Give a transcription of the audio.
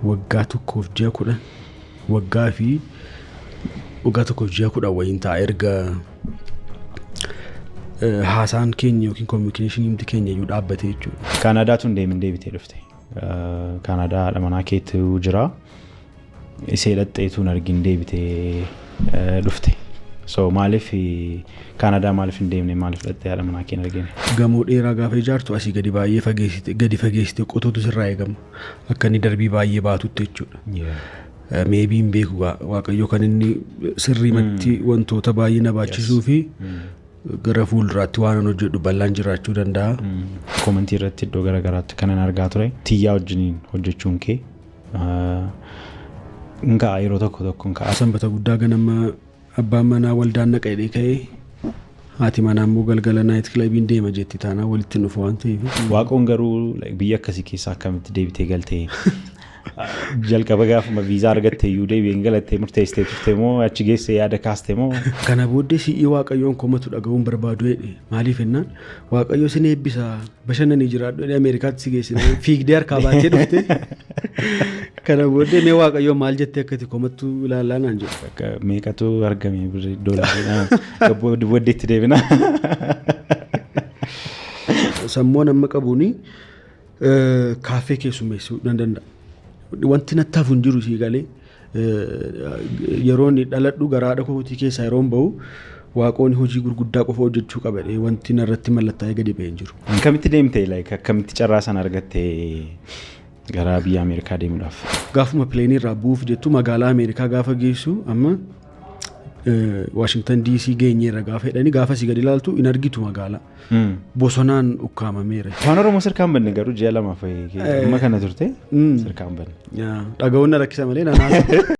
Waggaa 1 fi ji'a 10, waggaa fi waggaa 1 fi ji'a 10 wayiin ta'a erga haasaan keenya yookiin communication keenya iyyuu dhaabbate jechuudha. Kaanaadaatu hin deemin deebitee dhufte. Kaanaadaa haadha manaa keetu jira. Isee dhaqxeetu hin argin deebitee dhufte. So maaliif Kaanaadaa, maaliif hin deemne, maaliif dhaqxee haadha manaa kee hin argine? Gamoo dheeraa gaafa ijaartu asii gadi baay'ee fageessite, gadi fageessite qotuutu sirraa eegama. Akka inni darbii baay'ee baatutti jechuudha. Maybe hin beeku, Waaqayyo kan inni sirriimatti wantoota baay'ee na baachisuu fi gara fuulduraatti waan an hojjedhu bal'aan jiraachuu danda'a. Comment irratti iddoo garaagaraatti kanan argaa ture. Tiyyaa wajjiniin hojjechuun kee hin ka'a, yeroo tokko tokko hin ka'a. Sanbata guddaa ganama abbaan manaa waldaan naqa jedhee ka'ee, haati manaa immoo galgala night clubiin deema jetti, taanaan walitti dhufu waan ta'eef. Waaqoon garuu biyya akkasii keessaa akkamitti deebitee galtee? Jalqaba gaafuma viizaa argatte iyyuu deebi'een galattee murteessitee turte moo achi geessee yaada kaaste moo? Kana booddee si'ii Waaqayyoon komatu dhaga'uun barbaadu jedhe. Maaliif jennaan, Waaqayyo sin eebbisa, bashannanii jiraadhu jedhee Ameerikaatti si geessine, fiigdee harkaa baatee dhufte. Kana booddee mee Waaqayyoon maal jettee akka itti komattu ilaallaa naan jedhu. Bakka meeqatu argame birrii doolarii booddeetti deebina. Sammuu amma qabuuni kaaffee keessummeessuu nan danda'a. Wanti natti hafu hin jiru, sii galee. Yeroo inni dhaladhu garaadha kootii keessaa yeroon bahu, Waaqoon hojii gurguddaa qofa hojjechuu qaba jedhee wanti narratti mallattaa'ee gadi ba'ee hin jiru. Akkamitti deemte, like akkamitti carraa sana argatte gara biyya Ameerikaa deemuudhaaf? Gaafuma plane irraa bu'uuf jettu magaalaa Ameerikaa gaafa geessu, amma Waashingtan DC geenyeerra gaafa jedhanii, gaafa si gadi ilaaltu hin argitu magaalaa. Bosonaan ukkaamameera. Afaan Oromoo sirkaan banne garuu ji'a 2f amma kana turte sirkaan banne. Dhaga'uun na rakkisa malee naan haasa'u.